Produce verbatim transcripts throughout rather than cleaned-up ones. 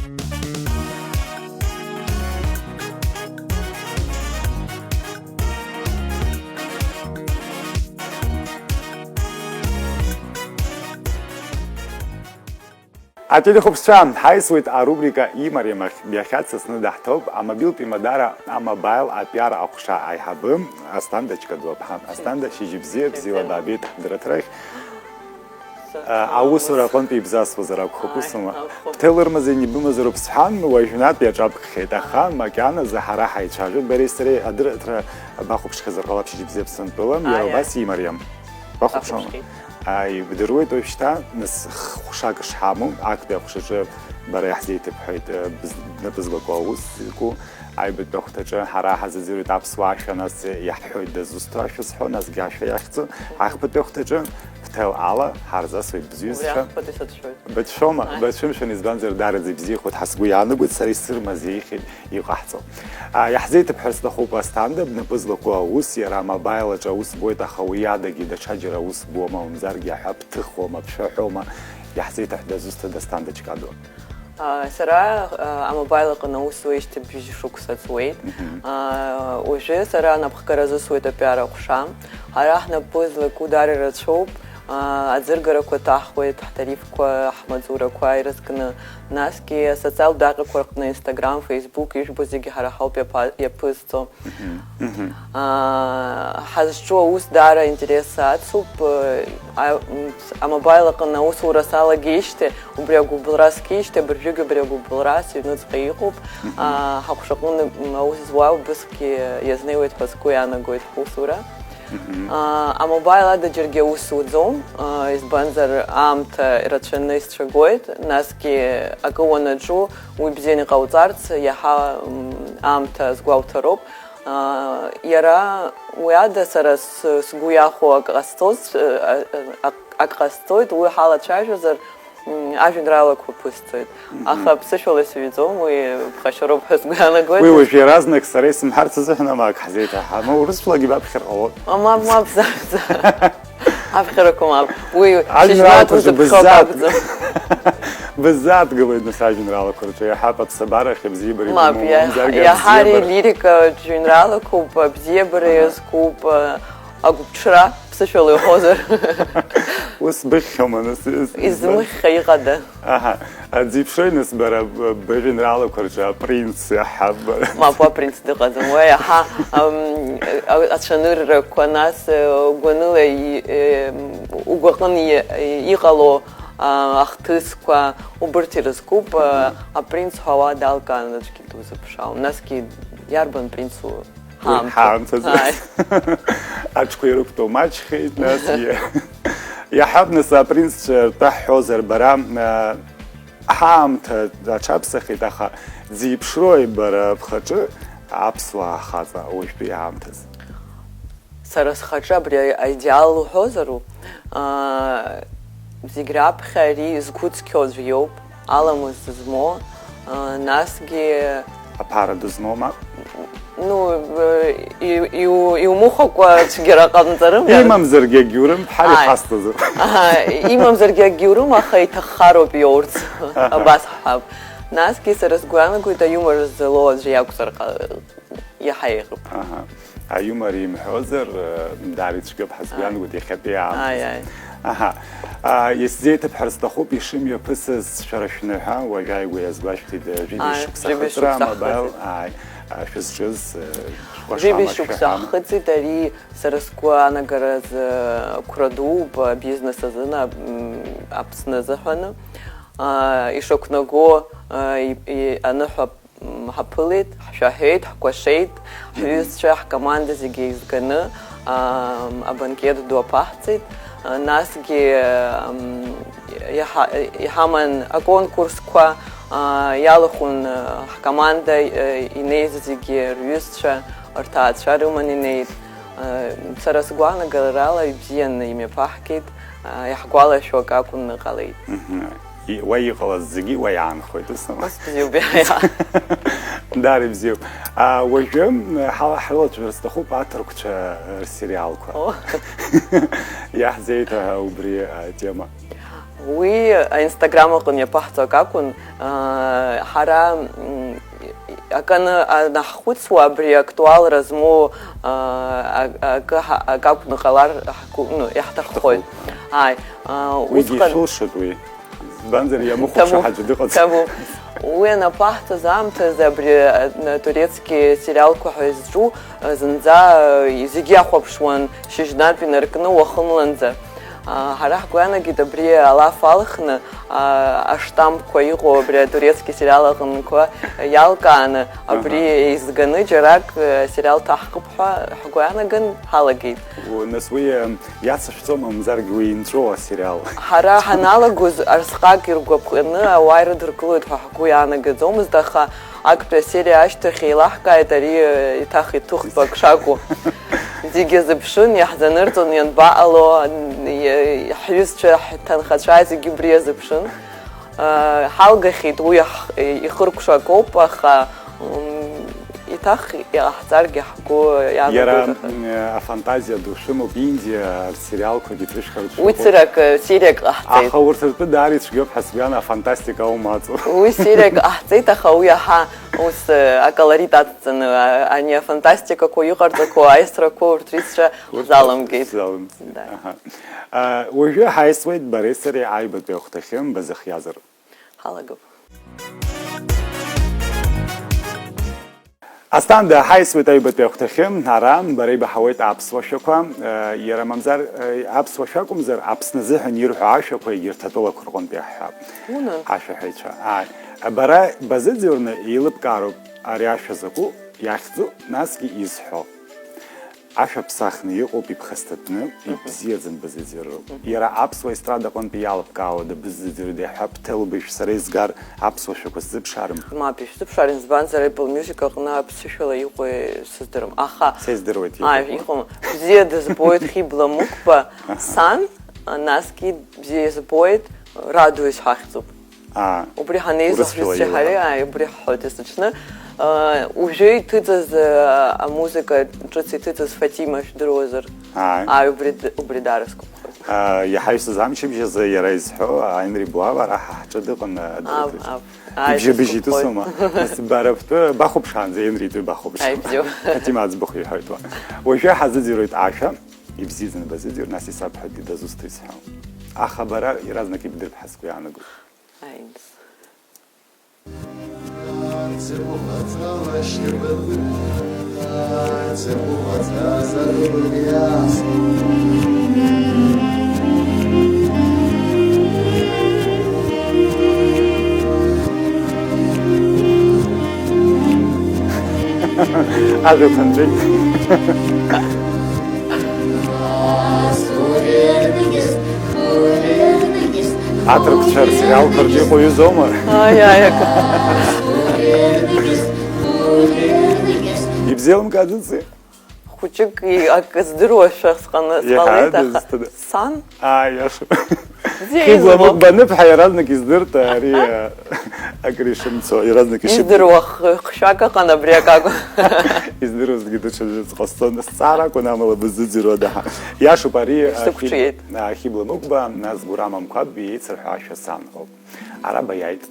Ателехәаԥшцәа, ҳаисуеит арубрика имариамахь. Иахьа дсасны даҳҭоуп амобилтә имадара амобаил апиар аҟәша аиҳабы Асҭанда Чкадуаԥҳа. Асҭанда, шьыжьбзиа, бзиала баабеит ҳдырраҭарахь. Аусура аҟынтә ибзасуазар акәхап, ус ма. Бҭел ырмазеины ибымазароуп сҳәан, уажәнатә иаҿаԥхьеит, аха макьаназы ҳара ҳаицәажәоит, бареи сареи адырраҭара бахәаԥшхьазар ҟалап, шьыжьбзиа, Аԥсынтәыла, иара убас имариам. Бахәаԥшуама? Ааи, ибдыруеит уажәшьҭа, нас, х-, хәшак шҳамоу, актәи аҟәшаҿы бара иаҳзеиҭабҳәоит, э, бз-, бнапы злаку аус зку, аҩбатәи ахәҭаҿы ҳара ҳазазыруеит аԥсуа ашәа, нас иаҳҳәоит дызусҭоу ашәа зҳәо, насгьы ашәа иахьӡу, ахԥатәи ахәҭаҿы ҳҭел ала ҳарзасуеит бзиузшәа. Убри ахԥатәи сацәшәоит. Бацәшәома? Ааи. Бацәымшәан, избанзар, даараӡа ибзиахоит ҳәа сгәы иаанагоит, сара исырмазеихьеит иҟаҳҵо. А, иаҳзеиҭабҳәар сҭахуп, Асҭанда, бнапы злаку аус, иара амобаил аҿы аус буеит, аха уи адагьы даҽаџьара аус буама, мамзаргьы аҳәа бҭыхуама, бшәаҳәома, иаҳзеиҭаҳәа дызусҭада Асҭанда Чкадуа? А, сара, а, амобаил аҟны аус зуеижьҭеи бжьышықәса ҵуеит. Мгм. А, уажәы сара анапхгара азысуеит апиар аҟәша. Ҳара ҳнапы злаку даара ирацәоуп. А, аӡыргарақәа ҭаҳхуеит, ҳтарифқәа, ҳмаҵурақәа ирызкны. Насгьы асоциалтә даҟьақәа рҟны, Instagram, Facebook, ижәбо зегьы ҳара ҳауп иаԥа-, иаԥызҵо. Мгм. Мгм. А, ҳазҿу аус даара аинтерес ацуп. А, м, амобаил аҟны аусура салагеижьҭеи, убри агәыбылра сгеижьҭеи, абыржәгьы убри агәыбылра сыҩныҵҟа иҟоуп. Мгм. А, ҳаҟәшаҟны, м, аус зуа убысгьы иазнеиуеит ҳәа сгәы иаанагоит ҳусура. Мгм. А, амобаил ада џьаргьы аус зуаӡом, а, избанзар, аамҭа рацәаны исцәагоит, насгьы акы уанаҿу, уи бзианы иҟауҵарц иаҳа, м, аамҭа азгәоуҭароуп. А, иара уи ада сара с-, сгәы иахәо акы ҟасҵоз, а, а, ак ҟасҵоит, уи ҳалацәажәозар, М, ажәеинраалақәа ԥысҵоит. Мгм. Аха ԥсышәала исҩӡом, уи ԥхашьароуп ҳәа сгәы иаанагоит. Уи уажә иаразнак сара исымҳәарц азыҳәан ама ак ҳзеиҭаҳама, урысшәалагьы баԥхьар ҟалоит. Ма-, мап, мап, за, за. Аԥхьарақәа мап. Уи шьыжьнаҭ узыԥхьо бзаат-, бакәӡам. Быззааҭгылоит, нас, ажәеинраалақәа рҿы иаҳа аԥсабарахь абзиабара. Мап, иабымоу, иаҳ-, мамзаргьы иаҳа абзиабара. Лирика, жәеинраалақәоуп, абзиабара, аҳа, иазкуп, агәыԥҽра. Ԥсышәала иуҳәозар. Ус быхьхьоума, нас, из-, измыхьха иҟада? Аҳа. Дзеиԥшрои, нас, бара, б-, бажәеинраалақәа рҿы апринц иаҳа б-, Мап, уа принц дыҟаӡам. Уи иаҳа, ам, а-, ацәаныррақәа, нас, э, гәаныла и-, э, угәаҟын и-, иҟало, а, ахҭысқәа, убырҭ ирызкуп, а, апринц ҳәа уа далкаан аӡәгьы дузыԥшаауам. Насгьы иарбан принцу? Уи ҳаамҭа. Ҳаамҭазы. Ааи. Аҽқәа ирықәтәоу маҷхеит, нас, иа-, иаҳҳәап, нас, апринццәа ртәы ҳҳәозар, бара, а, ҳаамҭа аҽаԥсахит, аха дзеиԥшрои бара бхаҿы аԥсуаа хаҵа уажәтәи аамҭазы? Сара схаҿы абри аидеал уҳәозару? А, зегь раԥхьа ари згәы цқьоу аӡәы иоуп. Аламыс зызмоу, а, насгьы аԥара дызмоу, мап? Ну, э, и-, иу-, иумыхәакәа цәгьара ҟамҵарым, иара. Имамзаргьы агьурым, ҳара, ааи, иҳасҭазар. Аҳа, имамзаргьы агьурым, аха иҭаххароуп иоурц. Аҳа. Абас ҳҳәап. Насгьы сара сгәы иаанагоит, аиумор злоу аӡәы иакәзар ҟа-, иаҳа еиӷьуп. Аҳа. Аиумор имҳәозар, э, дара ицәгьоуп ҳазгәеиҭеит иахьатәи аамҭазы. Ааи, ааи. Аҳа. А, исзеиҭабҳәар сҭахуп ишымҩаԥысыз шәара шәныҳәа, уажә ааигәа иазгәашәҭеит, э, жәибжь, ааи, шықәса, жәибжь хыҵра, шықәса амобаил, ҳхыҵит. Ааи, а, шәызҿыз, э, жәибжь шәкәашама шықәса шәаҳама? Ҳхыҵит, ари сара сгәы аанагаразы, э, қәра дууп, э, бизнес азын, а, м, Аԥсны азыҳәаны. А, ишақәнаго, э, и-, и-, аныҳәа м, ҳаԥылеит, ҳшәаҳәеит, ҳкәашеит, мгм, ҳҩызцәа, ҳкоманда зегьы еизганы, ам, абанкет ду аԥаҳҵеит. А, насгьы, ам, иҳа-, иҳаман аконкурсқәа, а, иалахәын, а, ҳкоманда, а, инеиз зегьы рҩызцәа, рҭаацәа рыман инеит. А, сара сгәаанагарала ибзианы имҩаԥаҳгеит, а, иаҳгәалашәо акы акәны ҟалеит. Мгм. И-, уа иҟалаз зегьы уа иаанхоит, ус ама? Ус бзиоуп, иа-, иа-. Дара ибзиоуп. А, уажәы, м, ҳала-, ҳрылацәажәар сҭахуп аҭырқәцәа, э, рсериалқәа. О. Иаҳзеиҭаҳәа убри атема. Уи аинстаграм аҟны иаԥаҳҵо акы акәын, аа, ҳара, м, аканы анаҳхәыцуа, абри актуалра змоу, аа, а-, акы ҳа-, акы акәны ҟалар ҳгәы, ну, иаҳҭаххоит. Ҳҭахуп. Ааи, аа, Уигьы усҟан ишәылшоит уи. Избанзар, иамыхәаԥшуа Ҭабуп, ҳаӡәы дыҟаӡам. Ҭабуп. Уи анаԥаҳҵаз аамҭазы абри, а, турецки сериалқәа ҳәа изҿу, а, зынӡа, а, зегь иахәаԥшуан, шьыжьнатә инаркны уахынланӡа. А, ҳара ҳгәы иаанагеит абри алаф алхны, а, аштампқәа иҟоу абри атурецки сериал аҟынқәа иалкааны, абри Аҳа. еизганы џьарак, а, сериал ҭаҳкып ҳәа ҳгәы иаанаган ҳалагеит. У-, нас уи, а, Иацышәҵома, мамзаргьы уи инҵәоу асериал? Ҳара ҳаналагоз, арсҟак иргәаԥханы ауаа ирыдыркылоит ҳәа ҳгәы иаанагаӡомызт, аха актәи асериа ашьҭахь еилаҳкааит ари, э, еиҭах иҭыхтәу ак шакәу. Зегьы азыԥшын, иаҳзанырҵон ианбаҟало, ан-, и-, ҳҩызцәа, ҳҭынхацәа зегьы убри азыԥшын. Э, ҳалгахьеит, уи ҳхы-, ихыркәшо акоуп, аха, м, еиҭах иҟаҳҵаргьы ҳгәы Иара, иаанагоит, аха. м, афантазиа ду шәымоуп, Индиа арҭ сериалқәагьы ҭышәхырц Уи шәыҟоуп. цырак, э, сериак ҟаҳҵеит. Аха урҭ ртәы даара ицәгьоуп ҳәа сгәы иаан-, афантастика аума аҵу. Уи сериак ҟаҳҵеит, аха уи иаҳа ус, э, аколорит адҵаны, а-, ани афантастикақәа иҟарҵақәо аисрақәа урҭ рицәа Урҭ ҳзаламгеит. ҳзаламгеит. Да. Аҳа. А, уажәы ҳаисуеит бареи сареи аҩбатәи ахәҭахьы, базыхиазар. Ҳалагап. Асҭанда, ҳаисуеит аҩбатәи ахәҭахьы, ара бара ибаҳауеит аԥсуа шәақәа, э, иара мамзар, э, аԥсуа шәакәымзар, Аԥсны азыҳәан ирҳәо ашәақәа егьырҭ атәылақәа рҟынтә иаҳҳәап. Унан. Ашәаҳәаҩцәа, ааи. Бара базыӡырҩны еилыбкаароуп ари ашәа закәу иахьӡу, насгьы изҳәо. Ашәа ԥсахны иҟоуп иԥхасҭатәны, Мгм. ибзиаӡаны базыӡырҩроуп. Мгм. Иара аԥсуа естрадаҟынтәи иалыбкаауада, бызыӡырҩда иаҳҳәап, Ҭелбеи шәсара изгар аԥсуа шәақәа сзыԥшаарым? Мап, ишәзыԥшаарым, избанзар Apple Music аҟны аԥсышәала иҟоу сыздырам. Аха Са издыруеит, Ааи, иҟоуп. иҟоума. Бзиа дызбоит Хьыбла Мықәба, Аҳа. сан, насгьы бзиа избоит Радуис ҳахьӡуп. Аа, Убри ҳанеизо урысшәала ҳҩызцәеи ҳареи, илҳәан. ааи, убри ҳҳәоит есыҽны. Э, уажәы иҭыҵыз, э, амузыка ҿыц иҭыҵыз Фатима шәдыруазар? Ааи. Ааи, убри д-, убри даара сгәаԥхоит. Э, иаҳаҩсыз амчыбжь азы иара изҳәо, Аинри Блава ара ҳа ҳҿы дыҟан, э, Аб, дырҭеит. аб. Ааи, Ибжьы-быжьы сгәаԥхоит. иҭысума? Нас бара бтәы бахәаԥшаанӡа Аинри итәы бахәаԥшуан. Ааи, бзиоуп. Фатима аӡбахә иҳәоит уа. Уажәы ҳазыӡырҩуеит ашәа, ибзиаӡаны базыӡырҩ, нас исабҳәоит дазусҭоу исҳәо. Аха бара иаразнак ибдырп ҳәа сгәы иаанагоит. Аинс. Ажәа ҭынҵәеит. Аҭырқәцәа рсериалқәа рҿы иҟоу ҩызоума? Аи, аи, акы. Ибзеилымкааӡаци? Хәыҷык и-, акы здыруашәа сҟаны Иаҳа сҟалеит, аха дызҭада? сан? Ааи, иашоуп. Бзиа Хьыбла избо. Мықәба ныԥҳа иаразнак издырт, ари, а, акыр ишымцо, иаразнак ишыб- Издыруа х-, хшәак ыҟан абри акакәын. Издыруазгьы даҽаӡәы ҟасҵон, сҵаара акәын, амала быззыӡырҩуада ҳа. Иашоуп, ари, а, Ишсықәҿиеит. Хьыб-, а, Хьыбла Мықәба, нас Гәырам Амқәаб иеицырҳәо ашәа сан ҳәоуп. Ара баиааит.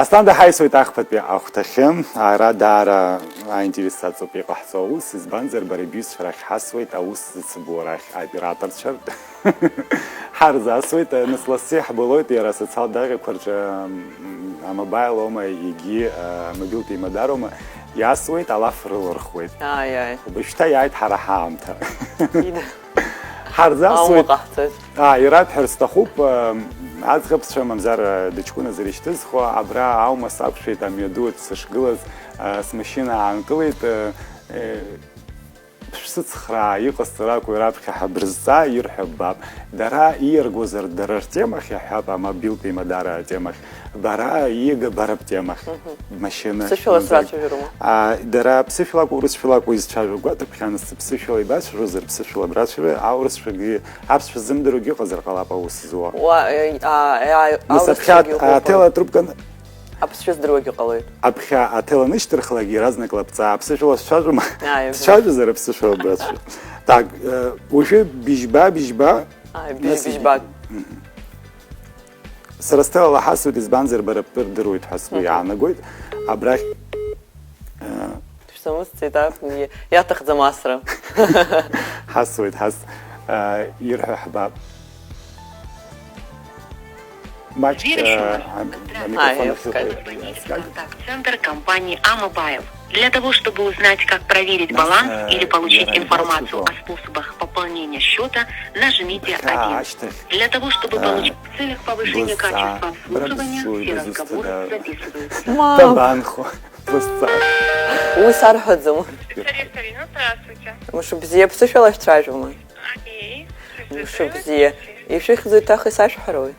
Асҭанда, ҳаисуеит ахԥатәи ахәҭахьы. Ара даара аинтерес аҵоуп иҟаҳҵо аус, избанзар, бара ибҩызцәа рахь ҳасуеит, аус зыцыбуа рахь аоператорцәа ртә ҳарзасуеит. Нас лассы иаҳбылоит иара асоциалтә даҟьақәа рҿы, м, амобаил аума, егьи, а, амобилтә еимадароума, иасуеит, алаф рылырхуеит. Ааи, ааи. Убри шьҭа иааит ҳара ҳаамҭа. Ида. Ҳарзасуеит. Аума ҟаҳҵоит. Аа, ирабҳәар сҭахуп, ам, аӡӷабцәа, мамзар, а, дыҷкәыназар ишьҭызхуа, абра аума сақәшәеит, амҩаду аҿы сышгылаз, а, смашьына аанкылеит, а, э, шәсыцхраа, иҟасҵара акәу раԥхьа ҳабрызҵаа, ирҳәо ббап. Дара ииаргозар, дара ртемахь иаҳҳәап, амобилтә еимадара атемахь. Бара иига бара бтемахь. Мгм. Машьына, Ԥсышәала мамзаргьы. Срацәажәароума? А, дара ԥсышәала акәу, урысшәала акәу изцәажәо гәаҭоуп, хьанасцәа ԥсышәала ибацәажәозар, ԥсышәала брацәажәо, аурысшәагьы, аԥсшәа ззымдыруагьы ыҟазар ҟалап аус зуа. Уа, э, а, э, а, Нас аԥхьа аурысшәагьы а-, ыҟоуп. аҭел атрубка н-, Аԥсшәа здыруагьы ҟалоит. Аԥхьа аҭел анышьҭырхлак, иаразнак лаԥҵаа, аԥсышәала сцәажәома? Ааи, бзиа. Сцәажәозар аԥсышәала брацәажәо. Так, э, уажәы быжьба, быжьба. Ааи, быжь-, нас быжьба. Мгм. Сара сҭалала ҳасуеит, избанзар, бара бтәы рдыруеит ҳәа сгәы Мгм. иаанагоит. Абрахь, э, Шәсамысӡеит, а, и-, иаҭахӡам асра. Ҳасуеит, ҳас-, э, ирҳәо ҳбап. Маҷк, Дверь э, ам-, Ай, амикрофон иаскажьу. Ахьыҟоу иаскажьу. Контакт-центр компании Амобайл. Для того, чтобы узнать, как проверить Нас, баланс э, или получить иара информацию ибацуп. О способах пополнения счета, нажмите Иахьа один. Ашьҭахь, Для того, чтобы э, получить в целях повышения бызза, качества бара обслуживания, быззу все разговоры изусҭада? Записываются. Мап! Дабанхо, бызза. Уи сарҳәаӡом. Специалист Арина, здравствуйте. Мшыбзиа, ԥсышәала шәцәажәома? Али, Мшыбзиа. Ишәыхьӡу иҭахи сашәҳәарои?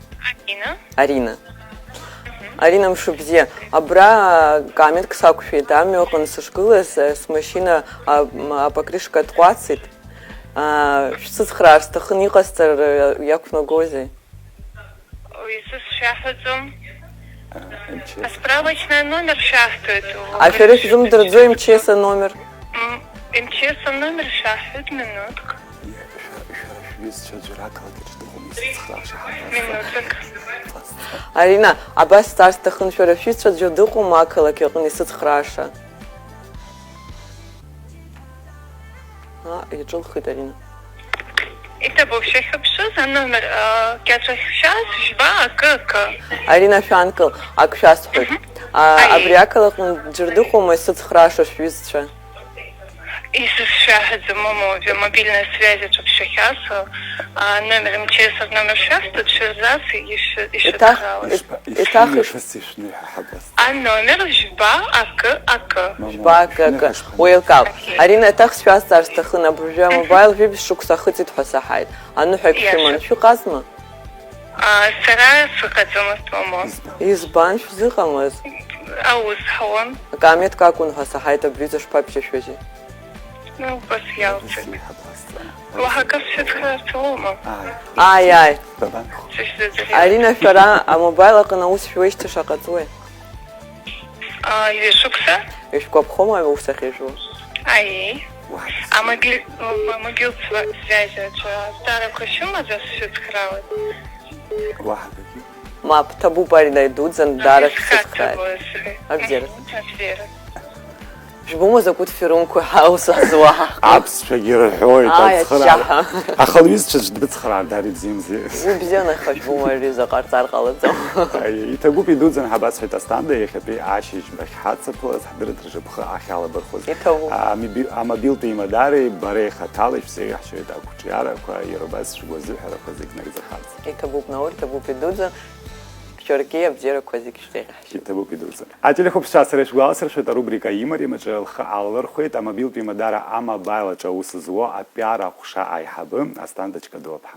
Арина. Арина. Мгм. Арина, мшыбзиа. Абра камерк сақәшәеит, амҩа аҟны сышгылаз, э, смашьына, а, м, апокрышка тҟәацит. А, шәсыцхраар сҭахын, иҟасҵар, э, иақәнагозеи? Ой, исызшәаҳәаӡом. А, МЧС. Асправочный номер шәаҳҭоит. А шәара шәзымдырӡои МЧС аномер? М, МЧС аномер шәаҳҳәоит, минуҭк. Иа-, шәа-, шәара шәҩызцәа аӡәыр ақалақь аҿы дыҟоума исыцхрааша ҳамбац? Минуҭк. Арина, абас сҵар сҭахын, шәара шәҩызцәа аӡәыр дыҟоума ақалақь аҟны исыцхрааша? А, иҿылхит Арина. Иҭабуп, шәахьыԥшыз аномер, а, кьаҿ ахьшәаз, жәба, акы, акы. Арина, шәаанкыл, ак шәасҳәоит. Мгм. А, Аиеи. Абри ақалақь аҟны џьар дыҟоума исыцхрааша шәҩызцәа? Исызшәаҳәаӡом, мамоу, мобильная связь аҿы бшәахьасуа, а, номер МЧС, номер шәасҭоит, шәырзас ишәы-, Еиҭах ишәыцхраауеит. иш-, Еиҭах иш-, ишәны иҳаҳабас. Аномер жәба акы акы. Мамоу, Жәба акы акы. Шәныҳәа шԥан-, Уеилкаап. Окей. Арина, еҭах сшәазҵаар сҭахын, абыржәы амобаил жәибжь шықәса ахыҵит ҳәа саҳаит. Аныҳәа Иаша. Шәыман, шәыҟазма? А, сара сыҟаӡамызт, мамоу. Избан? Избан шәзыҟамыз? Аус ҳауан. Акаамеҭк акәын ҳәа саҳаит, абри ҵәышԥабжьашәыжьи? Ну, убас иалҵит. Уаҳа акы сшәыцхраарц уоума? Ааи. Ааи, ааи. Бабанхо. Сышәзыӡырҩуеит. Арина, шәара амобаил аҟны аус шәуеижьҭеи шаҟа ҵуеи? А, ҩышықәса. Ишәгәаԥхома аус ахьыжәуа? Аиеи. Уаҳа. Амобиль-, м-, мобиль сва-, связь аҿы азҵаарақәа шәымазар сшәыцхраауеит. Уаҳа акгьы. Мап, ҭабуп, Арина идуӡӡан, даара шәсыцхрааит. Абзиара. Мгм, абзиара. Жәбома закәытә фермқәа ҳаус азуа. Аԥсшәагьы рҳәоит, Ааи, ацхыраара. Аччаҳа. Аха лҩызцәа аӡә дрыцхраар, даара ибзиамзи. Уи бзиан, аха жәбома ари заҟа ҟарҵар ҟалаӡом. Аиеи, иҭабуп, идуӡӡан ҳәа басҳәеит, Асҭанда, иахьатәи ашьыжьбахь ҳацаԥылаз, ҳдырраҭара шьапхы ахьаламырхәыз. Иҭабуп. А, мобиль-, амобилтәи имадареи бареи хаҭала ишәзеиӷьаҳшьоит ақәҿиарақәа, иара убас шәгәазыҳәарақәа зегь нагӡахарц. Иҭабуп, Наур, иҭабуп идуӡӡан. Шәаргьы абзиарақәа зегь шәзеиӷьаҳшьоит. Иҭабуп идуӡӡан. Ателехәаԥшцәа, сара ишәгәаласыршәоит, арубрика Имариам аҿы лхы аалырхәеит амобилтәи имадара Амобаил аҿы аус зуа аԥиар аҟәша аиҳабы Асҭанда Чкадуаԥҳа.